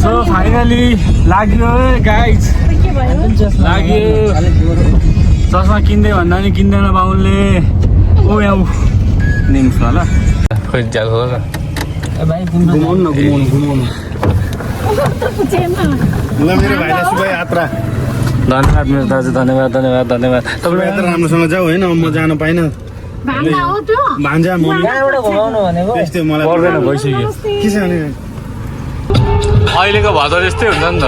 So finally लाग्यो guys लाग्यो चस्मा किन्दै भन्दा पनि किन्दैन बाउले ओ यहाँ निम्स होला खोइ ज्याल हो भाइ घुमाउनु ल मेरो भाइलाई शुभ यात्रा। धन्यवाद मेरो दाजु धन्यवाद धन्यवाद धन्यवाद तपाईँ यात्रा राम्रोसँग जाऊ होइन म जान पाइनँ भान्जा त्यस्तै मलाई पर्दैन भइसक्यो के छ भने अहिलेको भदौ यस्तै हुन्छ नि त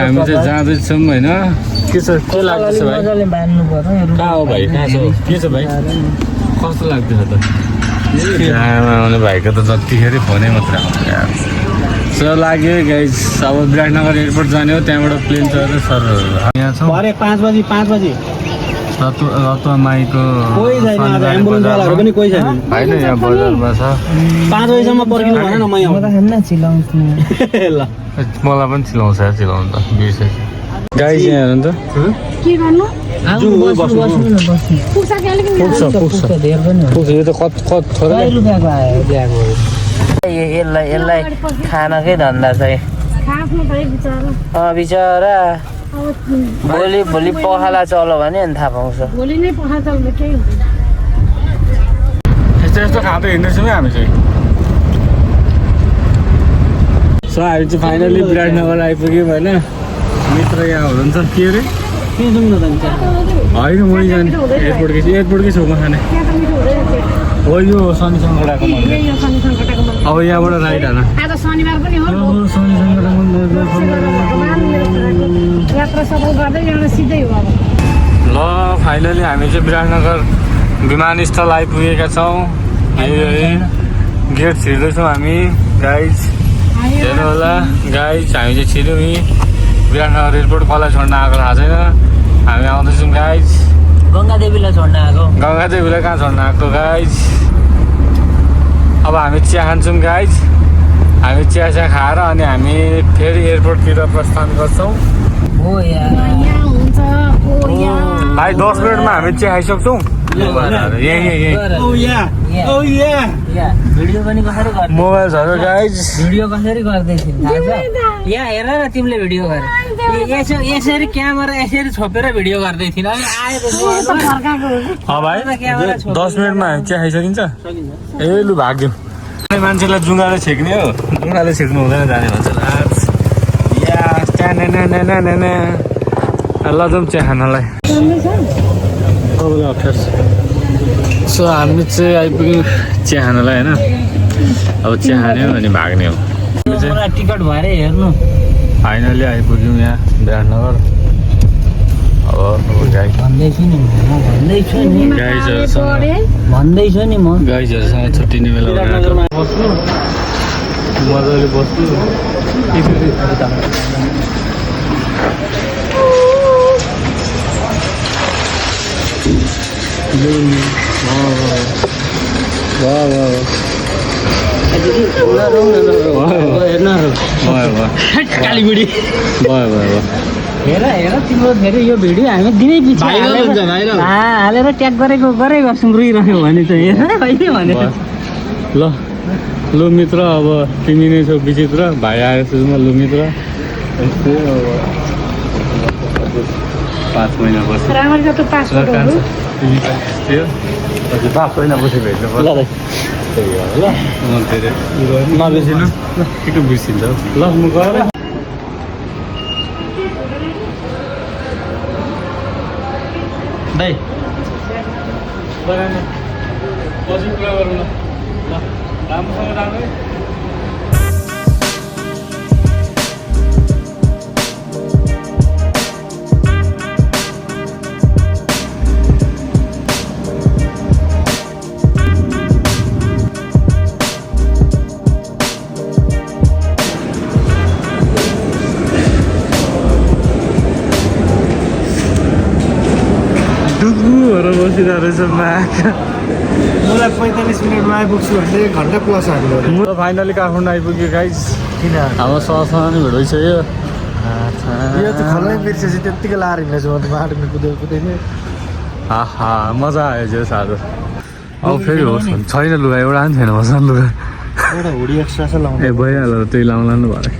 हामी चाहिँ जाँदैछौँ होइन के छ के लाग्दैछ भाइ कहाँ हो भाइ कहाँ छ के छ भाइ कस्तो लाग्दैछ त आउने भाइको त जतिखेर फोनै मात्रै आउँछ सो लाग्यो गाइज अब विराटनगर एयरपोर्ट जाने हो त्यहाँबाट प्लेन चढेर सर यहाँ छौँ 5 बजी रतुवा माईको पनि कोही छैन होइन यहाँ बजारमा छ 5 बजीसम्म पर्खिनु भन न म यहाँ मलाई पनि चिलाउँछ चिलाउनु त बिर्सेछु गाई चाहिँ हेर्नु त पुग्छ यो त कत थोरै यसलाई खानाकै धन्दा छ बिचरा भोलि पखाला चल्यो भने अनि थाहा पाउँछ यस्तो खाँदै हिँड्दैछौँ है हामी चाहिँ सो हामी चाहिँ फाइनली विराटनगर आइपुग्यौँ होइन मित्र यहाँ हुनुहुन्छ के अरे होइन मै जाने एयरपोर्टकै छेउमा खाने हो यो शनि सङ्कटाको मन्दिर अब यहाँबाट राइट हान ल फाइनली हामी चाहिँ विराटनगर विमानस्थल आइपुगेका छौँ गेट छिर्दैछौँ हामी गाइज हेर्नु होला गाइज हामी चाहिँ छिर्यौँ विराटनगर एयरपोर्ट कसलाई छोड्न आएको थाहा छैन हामी आउँदैछौँ गाइज गङ्गादेवीलाई छोड्न आएको गङ्गादेवीलाई कहाँ छोड्न आएको गाइज अब हामी चिया खान्छौँ गाइज हामी चिया खाएर अनि हामी फेरि एयरपोर्टतिर प्रस्थान गर्छौँ भाइ 10 मिनटमा हामी चिया खाइसक्छौँ भिडियो पनि कसरी गर्ने मोबाइल्सहरू गाइज भिडियो कसरी गर्दैछन् थाहा छ यहाँ हेर न तिमीले भिडियो गर यसरी क्यामेरा यसरी छोपेर भिडियो गर्दै थिइन अनि आएको भाइ 10 मिनटमा हामी चिया खाइसकिन्छ ए लु भाग्यौँ मान्छेलाई जुङ्गाले छेक्ने हो जुङ्गाले छेक्नु हुँदैन जाने भन्छ ल जाउँ चिया खानलाई सो हामी चाहिँ आइपुग्यौँ चिया खानलाई होइन अब चिया खाने हो अनि भाग्ने हो टिकट भएर हेर्नु फाइनली आइपुग्यौँ यहाँ विराटनगर अब भन्दैछु नि म गाइजहरूसँग छुट्टिने बेला बस्नु मजाले बस्नु कालीबुढी भयो हेर तिम्रो फेरि यो भिडियो हामी दिनै पछि हालेर ट्याग गरे गर्छौँ रुइरह्यो भने त हेर होइन भने ल लु मित्र अब तिमी नै छौ विचित्र भाइ आयो सुझमा लु मित्र यस्तै अब 5 महिना बस्छ हजुर 5 महिना बसी भेट्नु पर्छ त्यही हो ल नबिर्सिनु ठिकै बिर्सिन्छ ल म गएर दाइ पछि कुरा गरौँ ल राम्रोसँग राम्रै डुगुहरू बसिरहेको रहेछ माका बेला 45 मिनटमा आइपुग्छु भने 1 घन्टा प्लस हाम्रो म त फाइनली काठमाडौँ आइपुग्यो गाइज किन हाम्रो सरसँग नि भेट भइसक्यो यो त खल्लै बिर्सेपछि त्यत्तिकै लाएर हिँडेछु म त बाटोमा कुदेको आहा मजा आयो जो साह्रो अब फेरि होस् भने छैन लुगा एउटा पनि छैन मसँग लुगा एउटा हुडी एक्स्ट्रा छ लाउनु ए भइहाल्यो त्यही लाउँला नि भरे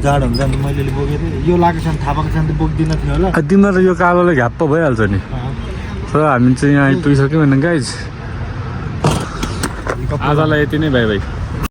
जाडो हुन्छ नि मैले बोकेको थिएँ यो लगाएको छ भने थाहा पाएको छ भने त बोक्दिनँ थियो होला तिम्रो त यो कालोले घ्याप्प भइहाल्छ नि तर हामी चाहिँ यहाँ आइपुगिसक्यौँ होइन गाइज आजलाई यति नै भाइ भाइ